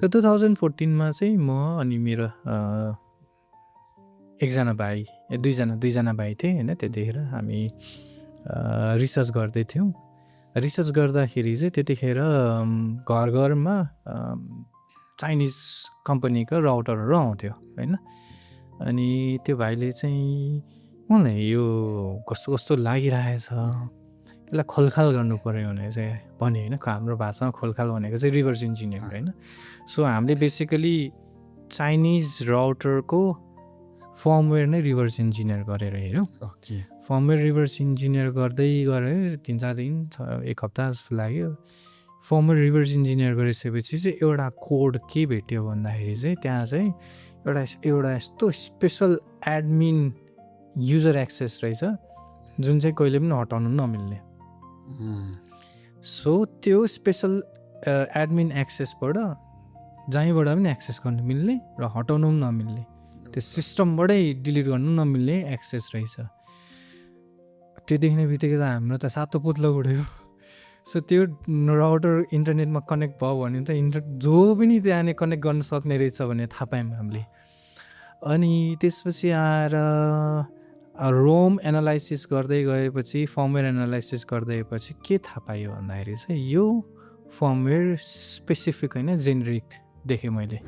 So 2014 मा चाहिँ म अनि मेरो एकजना भाइ दुईजना भाइ थिए होइन। त्यतिखेर हामी रिसर्च गर्दै थियौँ। रिसर्च गर्दाखेरि चाहिँ त्यतिखेर घर घरमा चाइनिज कम्पनीको राउटरहरू आउँथ्यो होइन। अनि त्यो भाइले चाहिँ मलाई यो कस्तो कस्तो लागिरहेछ, यसलाई खोलखाल गर्नु पऱ्यो भनेर चाहिँ भने होइन। हाम्रो भाषामा खोलखाल भनेको चाहिँ रिभर्स इन्जिनियर होइन। सो हामीले बेसिकली चाइनिज राउटरको फर्मवेयर नै रिभर्स इन्जिनियर गरेर हेऱ्यौँ। फर्मवेयर रिभर्स इन्जिनियर गर्दै गरेर 3-4 दिन 1 हप्ता जस्तो लाग्यो। फर्मवेयर रिभर्स इन्जिनियर गरिसकेपछि चाहिँ एउटा कोड के भेट्यो भन्दाखेरि चाहिँ त्यहाँ चाहिँ एउटा यस्तो स्पेसल एडमिन युजर एक्सेस रहेछ जुन चाहिँ कहिले पनि हटाउनु नमिल्ने। सो त्यो स्पेसल एडमिन एक्सेसबाट जहीँबाट पनि एक्सेस गर्नु मिल्ने र हटाउनु पनि नमिल्ने, त्यो सिस्टमबाटै डिलिट गर्नु नमिल्ने एक्सेस रहेछ। त्यो देख्ने बित्तिकै त हाम्रो त सातो पुत्लो उड्यो। सो त्यो राउटर इन्टरनेटमा कनेक्ट भयो भने त जो पनि त्यहाँ कनेक्ट गर्न सक्ने रहेछ भन्ने थाहा पायौँ हामीले। अनि त्यसपछि आएर रोम एनालाइसिस गर्दै गएपछि, फर्मवेयर एनालाइसिस गर्दै गएपछि के थाहा पायो भन्दाखेरि चाहिँ यो फर्मवेयर स्पेसिफिक होइन, जेनेरिक देखेँ मैले।